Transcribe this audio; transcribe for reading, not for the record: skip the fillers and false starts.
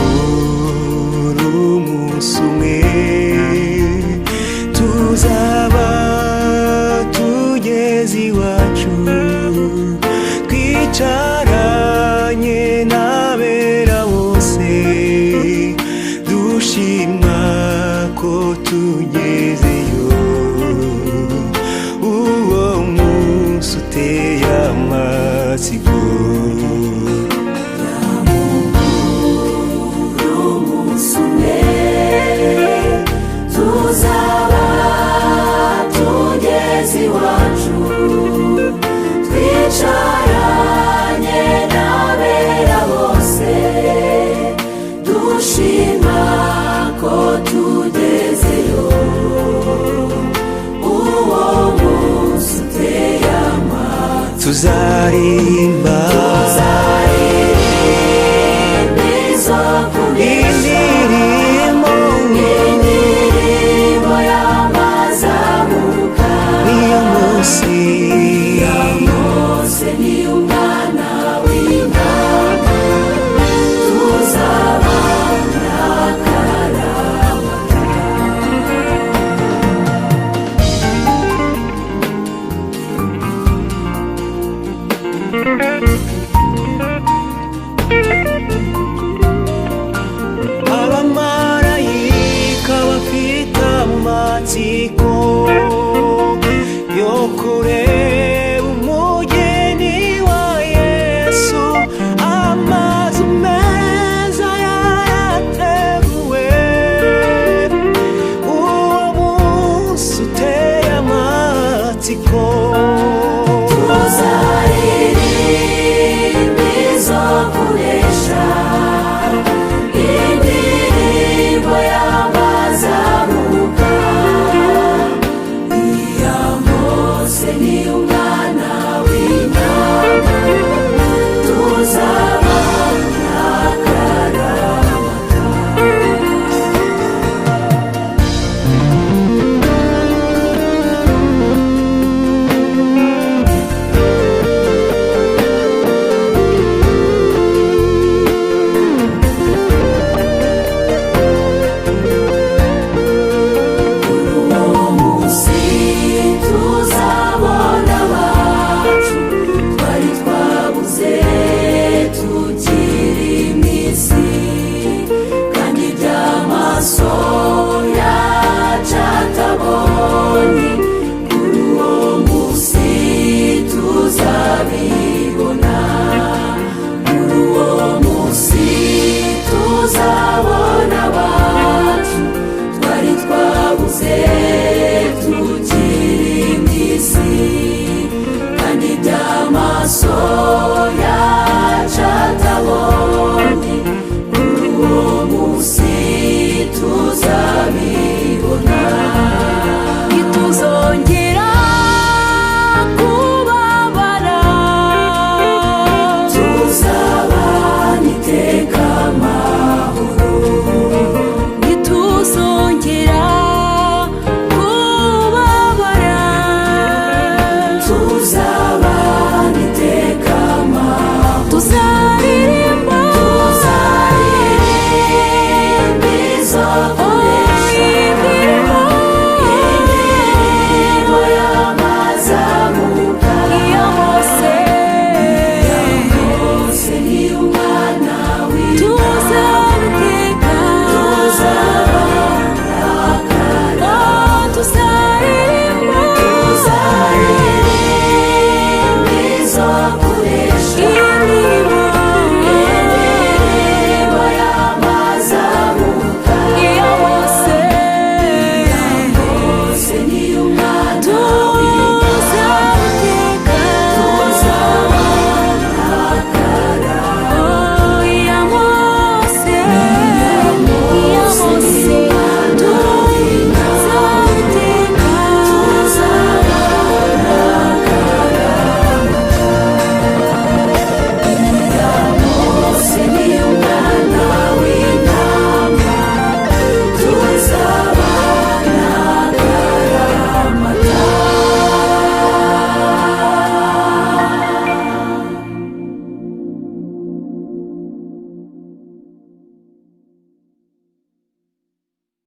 Nyangumbura umunsi umwe tuzaba tugeze iwacu, twicaranye n'abera bose, dushima ko tugezeyo. Uwo munsi uteye amatsiko. Umunsi umwe tuzaba tugeze iwacu, twicaranye n'abera bose, dushima ko tugezeyo. Uwo munsi uteye amatsiko. Tuzarimba Tuzaririmba izo kunesha, indirimbo, indirimbo y'amazamuka. Niyo munsi. Mose ni umwana w'intama, tuzabana akaramata. Abamarayika bafite amatsiko yo kureba umugeni wa Yesu. Amazu meza yarateguwe. Uwo munsi uteye amatsiko. Tuzaririmba izo kunesha, indirimbo y'amazamuka. Iya Mose ni umwana w'intama, tuzabana akaramata. Uwo munsi tuzabona abacu twari twabuze tukiri mu isi, kandi iby'amaso yacu atabonye, kuri uwo munsi tuzabibona. Kuri uwo munsi tuzabona abacu twari twabuze tukiri mu isi, kandi iby'amaso